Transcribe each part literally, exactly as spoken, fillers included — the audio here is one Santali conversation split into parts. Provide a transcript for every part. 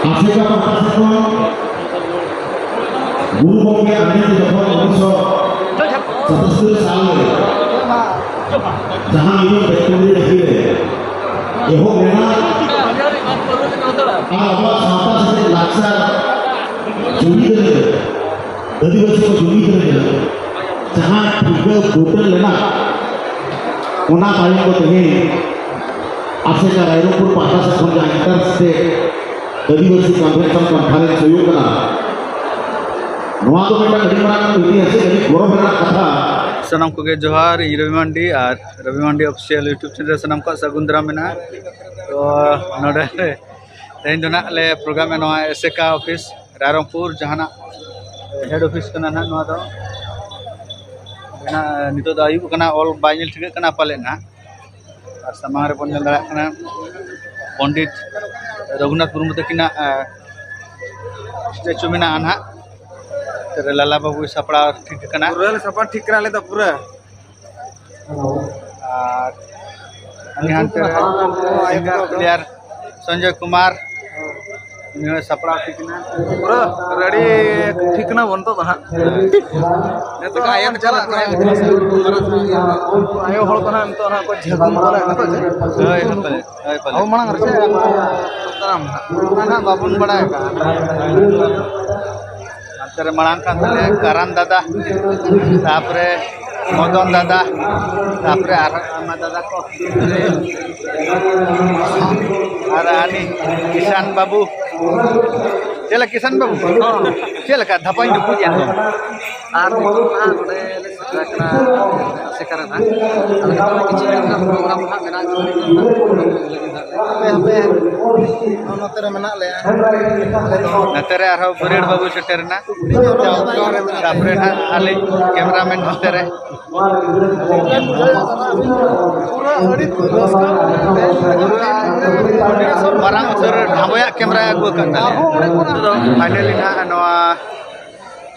ᱟᱥᱮᱠᱟ ᱯᱟᱦᱴᱟ ᱥᱮᱫ ᱠᱷᱚᱱ ᱜᱩᱨᱩ ᱜᱚᱢᱠᱮ ᱟᱹᱰᱤ ᱡᱚᱠᱷᱚᱱ ᱩᱱᱤᱥᱥᱚ ᱥᱟᱛᱟᱛᱛᱳᱨ ᱥᱟᱞ ᱨᱮ ᱡᱟᱦᱟᱸ ᱢᱤᱫᱴᱟᱝ ᱵᱮᱠᱴᱳᱨᱤᱭᱟ ᱰᱟᱹᱦᱤ ᱨᱮ ᱮᱦᱚᱵ ᱞᱮᱱᱟ ᱟᱨ ᱟᱵᱚᱣᱟᱜ ᱥᱟᱶᱛᱟ ᱥᱮᱪᱮᱫ ᱞᱟᱠᱪᱟᱨ ᱡᱩᱢᱤᱫ ᱨᱮ ᱟᱹᱫᱤᱵᱟᱹᱥᱤ ᱠᱚ ᱡᱩᱢᱤᱫ ᱨᱮ ᱡᱟᱦᱟᱸ ᱴᱷᱤᱠᱟᱹ ᱵᱩᱴᱟᱹ ᱞᱮᱱᱟ, ᱚᱱᱟ ᱛᱟᱭᱚᱢ ᱫᱚ ᱛᱮᱦᱮᱧ ᱟᱥᱮᱠᱟ ᱨᱟᱭᱨᱚᱝᱯᱩᱨ ᱯᱟᱦᱴᱟ ᱥᱮᱫ ᱠᱷᱚᱱ ᱡᱟᱦᱟᱸ ᱤᱱᱴᱟᱨ ᱥᱴᱮᱴ ᱟᱹᱫᱤᱵᱟᱹᱥᱤ ᱠᱚᱱᱵᱷᱮᱱᱥᱚᱱ ᱠᱚᱱᱯᱷᱟᱨᱮᱱᱥ ᱦᱩᱭᱩᱜ ᱠᱟᱱᱟ᱾ ᱱᱚᱣᱟ ᱫᱚ ᱢᱤᱫᱴᱟᱝ ᱟᱹᱰᱤ ᱢᱟᱨᱟᱝ ᱤᱛᱤᱦᱟᱥᱤᱠ, ᱟᱹᱰᱤ ᱜᱚᱨᱚᱵᱽ ᱨᱮᱱᱟᱜ ᱠᱟᱛᱷᱟ᱾ ᱥᱟᱱᱟᱢ ᱠᱚᱜᱮ ᱡᱚᱦᱟᱨ, ᱤᱧ ᱨᱚᱵᱤ ᱢᱟᱱᱰᱤ ᱟᱨ ᱨᱚᱵᱤ ᱢᱟᱱᱰᱤ ᱚᱯᱷᱤᱥᱤᱭᱟᱞ YouTube ᱪᱮᱱᱮᱞ ᱨᱮ ᱥᱟᱱᱟᱢ ᱠᱚᱣᱟᱜ ᱥᱟᱹᱜᱩᱱ ᱫᱟᱨᱟᱢ ᱢᱮᱱᱟᱜᱼᱟ᱾ ᱛᱚ ᱱᱚᱰᱮ ᱛᱮᱦᱮᱧ ᱫᱚ ᱱᱟᱜ ᱞᱮ ᱯᱨᱳᱜᱨᱟᱢᱮᱫ ᱱᱚᱣᱟ ᱮᱥᱮᱠᱟ ᱚᱯᱷᱤᱥ ᱨᱟᱭᱨᱚᱝᱯᱩᱨ, ᱡᱟᱦᱟᱱᱟᱜ ᱦᱮᱰ ᱚᱯᱷᱤᱥ ᱠᱟᱱᱟ ᱱᱟᱜ ᱱᱚᱣᱟ ᱫᱚ᱾ ᱱᱟᱜ ᱱᱤᱛᱚᱜ ᱫᱚ ᱟᱹᱭᱩᱵ ᱠᱟᱱᱟ, ᱚᱞ ᱵᱟᱭ ᱧᱮᱞ ᱴᱷᱤᱠᱟᱹᱜ ᱠᱟᱱᱟ ᱯᱟᱞᱮᱫ ᱱᱟᱜ᱾ ᱟᱨ ᱥᱟᱢᱟᱝ ᱨᱮᱵᱚᱱ ᱧᱮᱞ ᱫᱟᱲᱮᱭᱟᱜ ᱠᱟᱱᱟ ᱯᱚᱱᱰᱤᱛ ᱨᱚᱜᱷᱩᱱᱟᱛᱷ ᱢᱩᱨᱢᱩ ᱛᱟᱹᱠᱤᱱᱟᱜ ᱥᱴᱮᱪᱩ ᱢᱮᱱᱟᱜᱼᱟ ᱱᱟᱦᱟᱜ᱾ ᱱᱚᱛᱮ ᱨᱮ ᱞᱟᱞᱟ ᱵᱟᱹᱵᱩᱭ ᱥᱟᱯᱲᱟᱣ ᱴᱷᱤᱠ ᱠᱟᱱᱟ᱾ ᱯᱩᱨᱟᱹ ᱞᱮ ᱥᱟᱯᱲᱟᱣ ᱴᱷᱤᱠ ᱠᱟᱱᱟ ᱟᱞᱮ ᱫᱚ ᱯᱩᱨᱟᱹ᱾ ᱟᱨ ᱩᱱᱤ ᱦᱟᱱᱛᱮ ᱨᱮ ᱥᱤᱝᱜᱟᱨ ᱯᱞᱮᱭᱟᱨ ᱥᱚᱧᱡᱚᱭ ᱠᱩᱢᱟᱨ, ᱩᱱᱤ ᱦᱚᱸᱭ ᱥᱟᱯᱲᱟᱣ ᱴᱷᱤᱠ ᱮᱱᱟ᱾ ᱯᱩᱨᱟᱹ ᱨᱮᱰᱤ ᱴᱷᱤᱠ ᱠᱟᱱᱟ ᱵᱚᱱ ᱱᱤᱛᱚᱜ ᱫᱚ ᱦᱟᱸᱜ᱾ ᱱᱤᱛᱚᱜ ᱟᱭᱮᱨ ᱪᱟᱞᱟᱜ ᱠᱟᱱᱟ᱾ ᱟᱭᱳ ᱦᱚᱲ ᱠᱚ ᱦᱟᱸᱜ ᱱᱤᱛᱚᱜ ᱦᱟᱸᱜ ᱠᱚ ᱡᱷᱟᱹᱠᱩᱢ ᱠᱚ ᱞᱟᱜᱼᱟ ᱱᱤᱛᱚᱜ ᱪᱮ? ᱦᱳᱭ, ᱦᱳᱭ, ᱦᱳᱭ, ᱯᱟᱞᱮ᱾ ᱟᱵᱚ ᱢᱟᱲᱟᱝ ᱨᱮ ᱪᱮᱫ ᱫᱟᱨᱟᱢ ᱦᱟᱸᱜ? ᱚᱱᱟ ᱦᱟᱸᱜ ᱵᱟᱵᱚᱱ ᱵᱟᱲᱟᱭ ᱟᱠᱟᱫᱼᱟ᱾ ᱦᱟᱱᱛᱮ ᱨᱮ ᱢᱟᱲᱟᱝ ᱠᱟᱱ ᱛᱟᱞᱮᱭᱟ ᱠᱟᱨᱟᱱ ᱫᱟᱫᱟ, ᱛᱟᱯᱚᱨᱮ ᱢᱚᱫᱚᱱ ᱫᱟᱫᱟ, ᱛᱟᱯᱚᱨᱮ ᱟᱨᱦᱚᱸ ᱟᱭᱢᱟ ᱫᱟᱫᱟ ᱠᱚ᱾ ᱟᱨ ᱟᱹᱱᱤ ᱠᱤᱥᱟᱱ ᱵᱟᱹᱵᱩ᱾ ᱪᱮᱫ ᱞᱮᱠᱟ ᱠᱤᱥᱟᱱ ᱵᱟᱹᱵᱩ? ᱪᱮᱫ ᱞᱮᱠᱟ ᱫᱷᱟᱯᱟᱧ ᱫᱩᱯᱩᱡ ᱮᱱ ᱫᱚ? ᱟᱨ ᱱᱤᱛᱚᱜ ᱫᱚ ᱱᱟᱦᱟᱜ ᱱᱚᱰᱮ ᱞᱮ ᱥᱮᱴᱮᱨ ᱟᱠᱟᱱᱟ ᱟᱥᱮᱠᱟ ᱨᱮ ᱱᱟᱦᱟᱜ᱾ ᱟᱫᱚ ᱱᱤᱛᱚᱜ ᱫᱚ ᱠᱤᱪᱷᱩ ᱜᱟᱱ ᱱᱟᱦᱟᱜ ᱯᱨᱳᱜᱨᱟᱢ ᱱᱟᱦᱟᱜ ᱢᱮᱱᱟᱜᱼᱟ, ᱦᱟᱯᱮ, ᱦᱟᱯᱮ, ᱱᱚᱛᱮ ᱨᱮ ᱢᱮᱱᱟᱜ ᱞᱮᱭᱟ᱾ ᱱᱚᱛᱮ ᱨᱮ ᱟᱨᱦᱚᱸ ᱵᱩᱨᱤᱲ ᱵᱟᱹᱵᱩ ᱥᱮᱴᱮᱨ ᱮᱱᱟ᱾ ᱛᱟᱯᱚᱨᱮ ᱱᱟᱦᱟᱜ ᱟᱹᱞᱤᱧ ᱠᱮᱢᱨᱟᱢᱮᱱ ᱱᱚᱛᱮ ᱨᱮ᱾ ᱢᱟᱨᱟᱝ ᱩᱛᱟᱹᱨ ᱰᱷᱟᱵᱚᱭᱟᱜ ᱠᱮᱢᱨᱟᱭ ᱟᱹᱜᱩ ᱟᱠᱟᱫ ᱛᱟᱞᱮᱭᱟ᱾ ᱱᱤᱛᱚᱜ ᱫᱚ ᱯᱷᱟᱭᱱᱟᱞᱤ ᱱᱟᱦᱟᱜ ᱱᱚᱣᱟ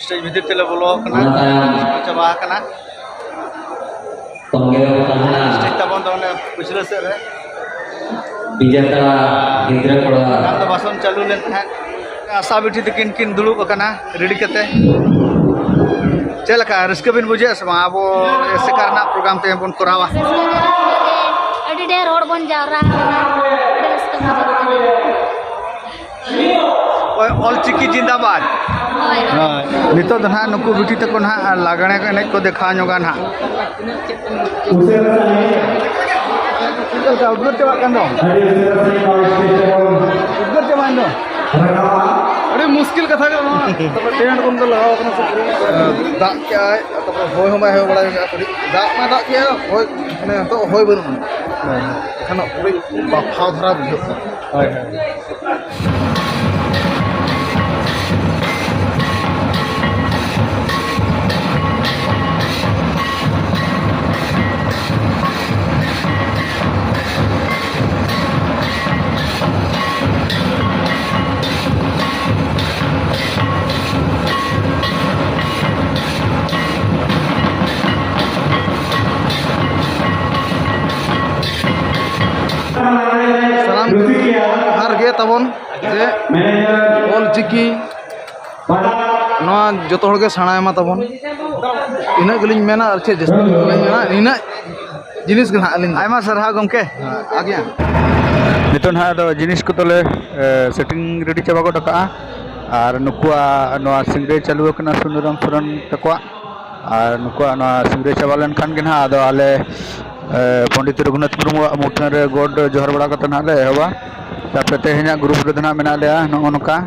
ᱥᱴᱮᱡᱽ ᱵᱷᱤᱛᱤᱨ ᱛᱮᱞᱮ ᱵᱚᱞᱚ ᱟᱠᱟᱱᱟ, ᱚᱱᱟ ᱛᱟᱭᱚᱢ ᱪᱟᱵᱟ ᱟᱠᱟᱱᱟ᱾ ᱛᱚᱸᱜᱮ ᱨᱮᱵᱚ ᱛᱟᱦᱮᱱᱟ᱾ ᱥᱴᱮᱡᱽ ᱛᱟᱵᱚᱱ ᱫᱚ ᱚᱱᱮ ᱯᱤᱪᱷᱞᱟᱹ ᱥᱮᱫ ᱨᱮ᱾ ᱵᱤᱡᱟᱛᱟ ᱜᱤᱫᱽᱨᱟᱹ ᱠᱚᱲᱟ᱾ ᱫᱚ ᱵᱟᱥᱚᱱ ᱪᱟᱹᱞᱩ ᱞᱮᱱ ᱛᱟᱦᱮᱸᱫ᱾ ᱟᱥᱟ ᱵᱤᱴᱤ ᱛᱟᱹᱠᱤᱱ ᱠᱤᱱ ᱫᱩᱲᱩᱵ ᱟᱠᱟᱱᱟ ᱨᱮᱰᱤ ᱠᱟᱛᱮ᱾ ᱪᱮᱫ ᱞᱮᱠᱟ ᱨᱟᱹᱥᱠᱟᱹ ᱵᱤᱱ ᱵᱩᱡᱷᱟᱹᱣᱮᱫᱼᱟ ᱥᱮ ᱵᱟᱝ? ᱟᱵᱚ ᱮᱥᱮᱠᱟ ᱨᱮᱱᱟᱜ ᱯᱨᱳᱜᱨᱟᱢ ᱛᱮ ᱵᱚᱱ ᱠᱚᱨᱟᱣᱟ᱾ ᱟᱹᱰᱤ ᱰᱷᱮᱨ ᱦᱚᱲ ᱵᱚᱱ ᱡᱟᱣᱨᱟ ᱟᱠᱟᱱᱟ, ᱟᱹᱰᱤ ᱨᱟᱹᱥᱠᱟᱹ ᱵᱩᱡᱷᱟᱹᱜ ᱠᱟᱱᱟ᱾ ᱦᱳᱭ, ᱚᱞ ᱪᱤᱠᱤ ᱡᱤᱱᱫᱟᱵᱟᱫ᱾ ᱦᱳᱭ, ᱦᱳᱭ᱾ ᱦᱳᱭ, ᱱᱤᱛᱚᱜ ᱫᱚ ᱱᱟᱦᱟᱜ ᱱᱩᱠᱩ ᱵᱤᱴᱤ ᱛᱟᱠᱚ ᱱᱟᱦᱟᱜ ᱞᱟᱜᱽᱬᱮ ᱠᱚ ᱮᱱᱮᱡ ᱠᱚ ᱫᱮᱠᱷᱟᱣ ᱧᱚᱜᱟ ᱱᱟᱦᱟᱜ᱾ ᱪᱮᱫ ᱞᱮᱠᱟ ᱩᱫᱽᱜᱟᱹᱨ ᱪᱟᱵᱟᱜ ᱠᱟᱱ ᱫᱚ? ᱩᱫᱽᱜᱟᱹᱨ ᱪᱟᱵᱟᱭᱮᱱ ᱫᱚ᱾ ᱟᱹᱰᱤ ᱢᱩᱥᱠᱤᱞ ᱠᱟᱛᱷᱟ ᱠᱟᱱᱟ ᱱᱚᱣᱟ᱾ ᱛᱟᱨᱯᱚᱨ ᱴᱮᱱᱴ ᱠᱚ ᱞᱟᱜᱟᱣ ᱠᱟᱱᱟ ᱥᱮ ᱯᱩᱨᱟᱹ? ᱫᱟᱜ ᱠᱮᱜᱼᱟᱭ, ᱛᱟᱨᱯᱚᱨ ᱦᱚᱭ ᱦᱚᱸ ᱵᱟᱭ ᱦᱚᱭ ᱵᱟᱲᱟ ᱠᱟᱜᱼᱟ ᱠᱟᱹᱴᱤᱡ᱾ ᱫᱟᱜ ᱢᱟ ᱫᱟᱜ ᱠᱮᱜᱼᱟ, ᱦᱚᱭ, ᱢᱟᱱᱮ ᱱᱤᱛᱚᱜ ᱦᱚᱭ ᱵᱟᱹᱱᱩᱜᱼᱟ᱾ ᱦᱳᱭ᱾ ᱮᱱᱠᱷᱟᱱ ᱟᱹᱰᱤ ᱵᱟᱯᱷᱟᱣ ᱫᱷᱟᱨᱟ ᱵᱩᱡᱷᱟᱹᱜ ᱠᱟᱱᱟ᱾ ᱦᱳᱭ, ᱦᱳᱭ᱾ ᱥᱟᱱᱟᱢ ᱡᱚᱦᱟᱨ ᱜᱮ ᱛᱟᱵᱚᱱ ᱡᱮ ᱚᱞ ᱪᱤᱠᱤ ᱱᱚᱣᱟ ᱡᱚᱛᱚ ᱦᱚᱲ ᱜᱮ ᱥᱮᱬᱟᱭ ᱢᱟ ᱛᱟᱵᱚᱱ᱾ ᱤᱱᱟᱹᱜ ᱜᱮᱞᱤᱧ ᱢᱮᱱᱟ, ᱟᱨ ᱪᱮᱫ ᱡᱟᱹᱥᱛᱤ ᱫᱚ ᱵᱟᱹᱞᱤᱧ ᱢᱮᱱᱟ᱾ ᱤᱱᱟᱹᱜ ᱡᱤᱱᱤᱥ ᱜᱮ ᱱᱟᱦᱟᱜ ᱟᱹᱞᱤᱧ ᱫᱚ᱾ ᱟᱭᱢᱟ ᱥᱟᱨᱦᱟᱣ ᱜᱚᱢᱠᱮ᱾ ᱦᱮᱸ, ᱟᱜᱮ᱾ ᱱᱤᱛᱚᱜ ᱱᱟᱦᱟᱜ ᱫᱚ ᱡᱤᱱᱤᱥ ᱠᱚᱫᱚᱞᱮ, ᱮ, ᱥᱮᱴᱤᱝ ᱨᱮᱰᱤ ᱪᱟᱵᱟ ᱜᱚᱫ ᱟᱠᱟᱜᱼᱟ᱾ ᱟᱨ ᱱᱩᱠᱩᱣᱟᱜ ᱱᱚᱣᱟ ᱥᱤᱝᱨᱟᱹᱭ ᱪᱟᱹᱞᱩ ᱟᱠᱟᱱᱟ ᱥᱩᱱᱟᱹᱨᱟᱢ ᱥᱚᱨᱮᱱ ᱛᱟᱠᱚᱣᱟᱜ᱾ ᱟᱨ ᱱᱩᱠᱩᱣᱟᱜ ᱱᱚᱣᱟ ᱥᱤᱝᱨᱟᱹᱭ ᱪᱟᱵᱟ ᱞᱮᱱᱠᱷᱟᱱ ᱜᱮ ᱱᱟᱦᱟᱜ ᱟᱫᱚ ᱟᱞᱮ, ᱮ, ᱯᱚᱱᱰᱤᱛ ᱨᱚᱜᱷᱩᱱᱟᱛᱷ ᱢᱩᱨᱢᱩᱣᱟᱜ ᱢᱩᱴᱷᱟᱹᱱ ᱨᱮ ᱜᱚᱰ ᱡᱚᱦᱟᱨ ᱵᱟᱲᱟ ᱠᱟᱛᱮ ᱱᱟᱦᱟᱜ ᱞᱮ ᱮᱦᱚᱵᱟ᱾ ᱛᱟᱨᱯᱚᱨᱮ ᱛᱮᱦᱮᱧᱟᱜ ᱜᱨᱩᱯ ᱨᱮᱫᱚ ᱱᱟᱦᱟᱜ ᱢᱮᱱᱟᱜ ᱞᱮᱭᱟ ᱱᱚᱜᱼᱚ ᱱᱚᱝᱠᱟ᱾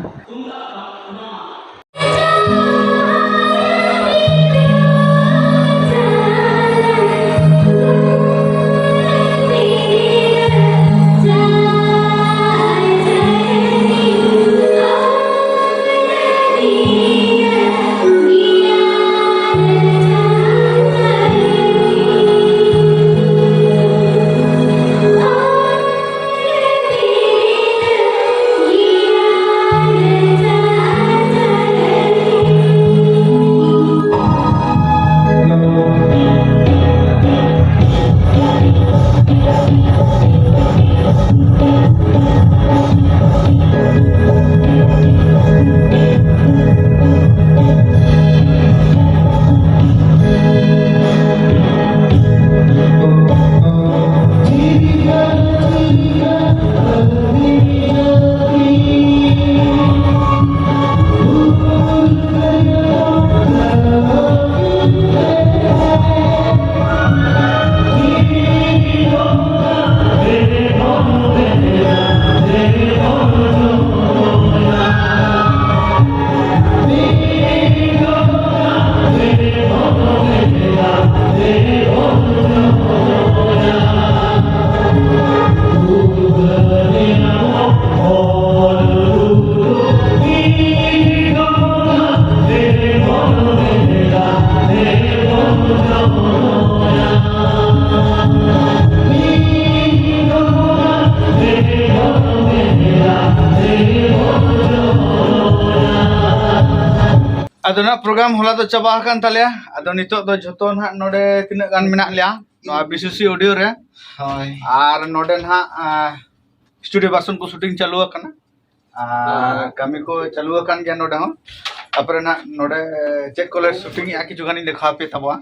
ᱟᱫᱚ ᱱᱟᱜ ᱯᱨᱳᱜᱨᱟᱢ ᱦᱚᱞᱟ ᱫᱚ ᱪᱟᱵᱟ ᱟᱠᱟᱱ ᱛᱟᱞᱮᱭᱟ᱾ ᱟᱫᱚ ᱱᱤᱛᱚᱜ ᱫᱚ ᱡᱷᱚᱛᱚ ᱱᱟᱜ ᱱᱚᱰᱮ ᱛᱤᱱᱟᱹᱜ ᱜᱟᱱ ᱢᱮᱱᱟᱜ ᱞᱮᱭᱟ ᱱᱚᱣᱟ ᱵᱤᱥᱤᱥᱤ ᱚᱰᱤᱭᱳ ᱨᱮ, ᱦᱳᱭ᱾ ᱟᱨ ᱱᱚᱰᱮ ᱱᱟᱜ ᱥᱴᱩᱰᱤᱭᱳ ᱵᱟᱨᱥᱚᱱ ᱠᱚ ᱥᱩᱴᱤᱝ ᱪᱟᱹᱞᱩ ᱟᱠᱟᱱᱟ, ᱟᱨ ᱠᱟᱹᱢᱤ ᱠᱚ ᱪᱟᱹᱞᱩ ᱟᱠᱟᱱ ᱜᱮᱭᱟ ᱱᱚᱰᱮ ᱦᱚᱸ᱾ ᱛᱟᱯᱚᱨᱮ ᱱᱟᱜ ᱱᱚᱰᱮ ᱪᱮᱫ ᱠᱚᱞᱮ ᱥᱩᱴᱤᱝ ᱮᱜᱼᱟ ᱠᱤᱪᱷᱩ ᱜᱟᱱᱤᱧ ᱫᱮᱠᱷᱟᱣ ᱟᱯᱮ ᱛᱟᱵᱚᱣᱟ᱾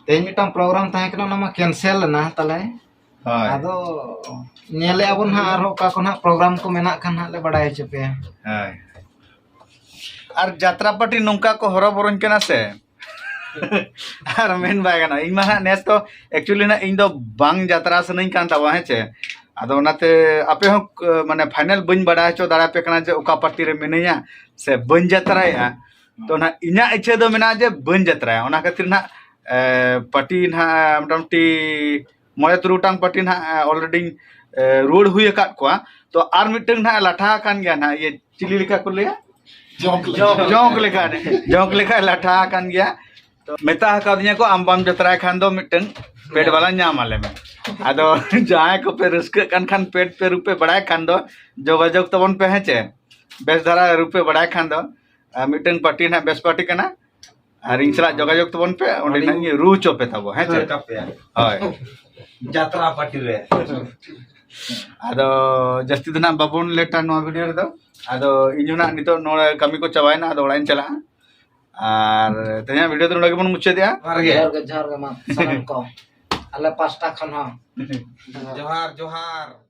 ᱛᱮᱦᱮᱧ ᱢᱤᱫᱴᱟᱝ ᱯᱨᱳᱜᱨᱟᱢ ᱛᱟᱦᱮᱸ ᱠᱟᱱᱟ, ᱚᱱᱟ ᱢᱟ ᱠᱮᱱᱥᱮᱞ ᱮᱱᱟ ᱛᱟᱞᱮ᱾ ᱦᱳᱭ᱾ ᱟᱫᱚ ᱧᱮᱞᱮᱜᱼᱟ ᱵᱚᱱ ᱦᱟᱸᱜ, ᱟᱨᱦᱚᱸ ᱚᱠᱟ ᱠᱚ ᱱᱟᱦᱟᱜ ᱯᱨᱳᱜᱨᱟᱢ ᱠᱚ ᱢᱮᱱᱟᱜ ᱠᱷᱟᱱ ᱦᱟᱸᱜ ᱞᱮ ᱵᱟᱲᱟᱭ ᱦᱚᱪᱚ ᱯᱮᱭᱟ᱾ ᱦᱳᱭ᱾ ᱟᱨ ᱡᱟᱛᱨᱟ ᱯᱟᱨᱴᱤ ᱱᱚᱝᱠᱟ ᱠᱚ ᱦᱚᱨᱚᱵᱚᱨᱚᱧ ᱠᱟᱱᱟ ᱥᱮ, ᱟᱨ ᱢᱮᱱ ᱵᱟᱭ ᱜᱟᱱᱚᱜᱼᱟ᱾ ᱤᱧ ᱢᱟ ᱦᱟᱸᱜ ᱱᱮᱥ ᱫᱚ actually ᱱᱟᱜ ᱤᱧ ᱫᱚ ᱵᱟᱝ ᱡᱟᱛᱨᱟ ᱥᱟᱱᱟᱧ ᱠᱟᱱ ᱛᱟᱵᱚᱱᱟ, ᱦᱮᱸ ᱪᱮ? ᱟᱫᱚ ᱚᱱᱟᱛᱮ ᱟᱯᱮ ᱦᱚᱸ, ᱢᱟᱱᱮ, ᱯᱷᱟᱭᱱᱟᱞ ᱵᱟᱹᱧ ᱵᱟᱲᱟᱭ ᱦᱚᱪᱚ ᱫᱟᱲᱮᱭᱟᱯᱮ ᱠᱟᱱᱟ ᱡᱮ ᱚᱠᱟ ᱯᱟᱨᱴᱤ ᱨᱮ ᱢᱤᱱᱟᱹᱧᱟ ᱥᱮ ᱵᱟᱹᱧ ᱡᱟᱛᱨᱟᱭᱮᱜᱼᱟ᱾ ᱛᱚ ᱱᱟᱜ ᱤᱧᱟᱹᱜ ᱤᱪᱪᱷᱟᱹ ᱫᱚ ᱢᱮᱱᱟᱜᱼᱟ ᱡᱮ ᱵᱟᱹᱧ ᱡᱟᱛᱨᱟᱭᱟ, ᱚᱱᱟ ᱠᱷᱟᱹᱛᱤᱨ ᱱᱟᱜ, ᱮ, ᱯᱟᱨᱴᱤ ᱱᱟᱜ ᱢᱚᱴᱟᱢᱩᱴᱤ ᱢᱚᱬᱮ ᱛᱩᱨᱩᱭ ᱜᱚᱴᱟᱝ ᱯᱟᱨᱴᱤ ᱱᱟᱜ, ᱮ, already, ᱮ, ᱨᱩᱣᱟᱹᱲ ᱦᱩᱭ ᱟᱠᱟᱫ ᱠᱚᱣᱟ᱾ ᱛᱚ ᱟᱨ ᱢᱤᱫᱴᱟᱝ ᱱᱟᱜ ᱞᱟᱴᱷᱟ ᱟᱠᱟᱱ ᱜᱮᱭᱟ ᱱᱟᱜ, ᱤᱭᱟᱹ, ᱪᱤᱞᱤ ᱞᱮᱠᱟ ᱠᱚ ᱞᱟᱹᱭᱟ? ᱡᱚᱸᱠ ᱞᱮᱠᱟ᱾ ᱡᱚᱸᱠ ᱞᱮᱠᱟ, ᱡᱚᱸᱠ ᱞᱮᱠᱟ ᱞᱟᱴᱷᱟ ᱟᱠᱟᱱ ᱜᱮᱭᱟ᱾ ᱛᱚ ᱢᱮᱛᱟ ᱟᱠᱟᱫᱤᱧᱟ ᱠᱚ, "ᱟᱢ ᱵᱟᱢ ᱡᱟᱛᱨᱟᱭ ᱠᱷᱟᱱ ᱫᱚ ᱢᱤᱫᱴᱟᱝ ᱯᱮᱰ ᱵᱟᱞᱟ ᱧᱟᱢ ᱟᱞᱮ ᱢᱮ᱾" ᱟᱫᱚ ᱡᱟᱦᱟᱸᱭ ᱠᱚᱯᱮ ᱨᱟᱹᱥᱠᱟᱹᱜ ᱠᱟᱱ ᱠᱷᱟᱱ, ᱯᱮᱰ ᱯᱮ ᱨᱩᱯᱮ ᱵᱟᱲᱟᱭ ᱠᱷᱟᱱ ᱫᱚ ᱡᱳᱜᱟᱡᱳᱜᱽ ᱛᱟᱵᱚᱱ ᱯᱮ, ᱦᱮᱸ ᱪᱮ? ᱵᱮᱥ ᱫᱷᱟᱨᱟ ᱨᱩᱯᱮ ᱵᱟᱲᱟᱭ ᱠᱷᱟᱱ ᱫᱚ, ᱟᱨ ᱢᱤᱫᱴᱟᱝ ᱯᱟᱨᱴᱤ ᱱᱟᱜ ᱵᱮᱥ ᱯᱟᱨᱴᱤ ᱠᱟᱱᱟ, ᱟᱨ ᱤᱧ ᱥᱟᱞᱟᱜ ᱡᱳᱜᱟᱡᱳᱜᱽ ᱛᱟᱵᱚᱱ ᱯᱮ, ᱚᱸᱰᱮ ᱟᱹᱰᱤ ᱱᱟᱜ ᱤᱧ ᱨᱩ ᱦᱚᱪᱚ ᱯᱮ ᱛᱟᱵᱚ, ᱦᱮᱸ ᱪᱮ? ᱦᱳᱭ᱾ ᱡᱟᱛᱨᱟ ᱯᱟᱨᱴᱤ ᱨᱮ᱾ ᱟᱫᱚ ᱡᱟᱹᱥᱛᱤ ᱫᱚ ᱱᱟᱜ ᱵᱟᱵᱚᱱ ᱞᱮᱴᱟ ᱱᱚᱣᱟ ᱵᱷᱤᱰᱤᱭᱳ ᱨᱮᱫᱚ᱾ ᱟᱫᱚ ᱤᱧ ᱦᱚᱸ ᱱᱟᱜ ᱱᱤᱛᱚᱜ ᱱᱚᱰᱮ ᱠᱟᱹᱢᱤ ᱠᱚ ᱪᱟᱵᱟᱭᱮᱱᱟ, ᱟᱫᱚ ᱚᱲᱟᱜ ᱤᱧ ᱪᱟᱞᱟᱜᱼᱟ᱾ ᱟᱨ ᱛᱮᱦᱮᱧᱟᱜ ᱵᱷᱤᱰᱤᱭᱳ ᱫᱚ ᱱᱚᱰᱮ ᱜᱮᱵᱚᱱ ᱢᱩᱪᱟᱹᱫᱮᱜᱼᱟ᱾ ᱡᱚᱦᱟᱨ ᱜᱮ᱾ ᱡᱚᱦᱟᱨ ᱜᱮ, ᱡᱚᱦᱟᱨ ᱜᱮ ᱢᱟ ᱥᱟᱱᱟᱢ ᱠᱚ ᱟᱞᱮ ᱯᱟᱥᱴᱟ ᱠᱷᱚᱱ ᱦᱚᱸ᱾ ᱡᱚᱦᱟᱨ, ᱡᱚᱦᱟᱨ᱾